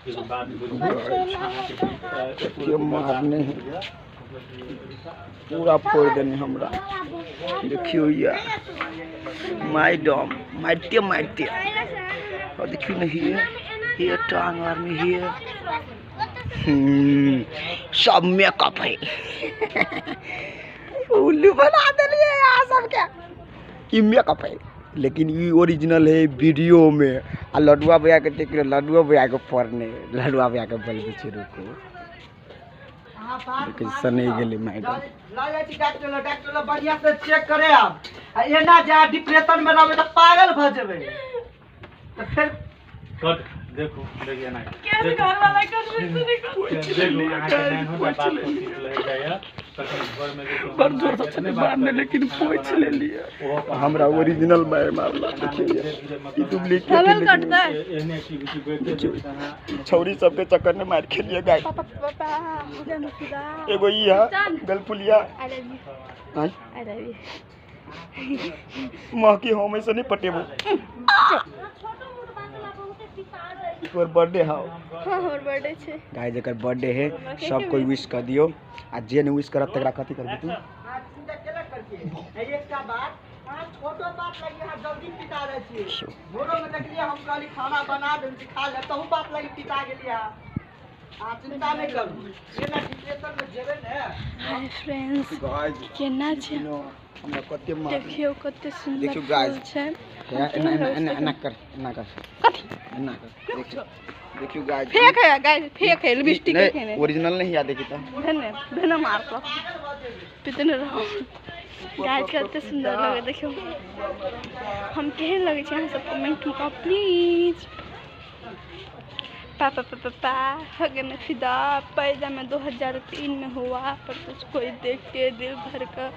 के मारने है पूरा फोड़ देने हमरा। देखियो या मैडम मारते मारते और देखियो न हिये टांग आर में हिये सब मेकअप है। उल्लू बना देलिए यहाँ सबके। ई मेकअप है लेकिन ई ओरिजिनल है वीडियो में। आ लडुआ भैया के देख लडुआ भैया के पड़ने लडुआ भैया के बल पीछे रुको लेकिन सने गेली मैडम। ल जाइ छी डॉक्टर लग, डॉक्टर लग बढ़िया से चेक करे आप। आ एना जा डिप्रेशन में रहबै त पागल भ जेबै। त फेर कट देखो देखिए ना कैसे घर वाला कर बड़ जोर से छने मारने लेकिन पोछ ले लिए हमरा ओरिजिनल मार मारला। देखिए ई डुप्लीकेट कटता है। छौरी सब के चक्कर में मार खेलिए गाय। पापा पापा एगो ई है गलपुलिया I love you I love you महकी हम ऐसे नहीं पटेबो। तोर बर्थडे हाउ? हां हमर बर्थडे छै गाइस, जकर बर्थडे है सब कोई विश कर दियो। आ जे नहीं विश करब तकरा कथि करबी तू? हां चिंता केला करके एकटा बात, हां छोटो बात लगी हां जल्दी पिता रहे छी। भोरो में देखलिए हम कहली खाना बना देम छी खा ले तहु बात लगी पिता गेलिए। हां चिंता नहीं करू, एना डिप्रेशन में जेबे ने। हाय फ्रेंड्स केना छै हमरा कते मार देखियो कते सुंदर देखियो गाइस छै। एना एना एना एना कर एना कर कथि एना कर। देखियो देखियो गाइस फेक है गाइस, फेक है लिपस्टिक है नहीं ओरिजिनल नहीं याद देखी त धन्य धन्य मारतो पितने रहो। गाइस कते सुंदर लगे देखियो हम केहन लगे छै अहाँ सब कमेंट में कहू प्लीज। पापा पापा पा हगे में फिदा पैदा में 2003 में हुआ पर तुझको ही देख के दिल भर का।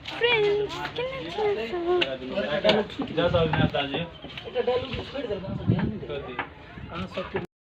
फ्रेंड्स कितना जी।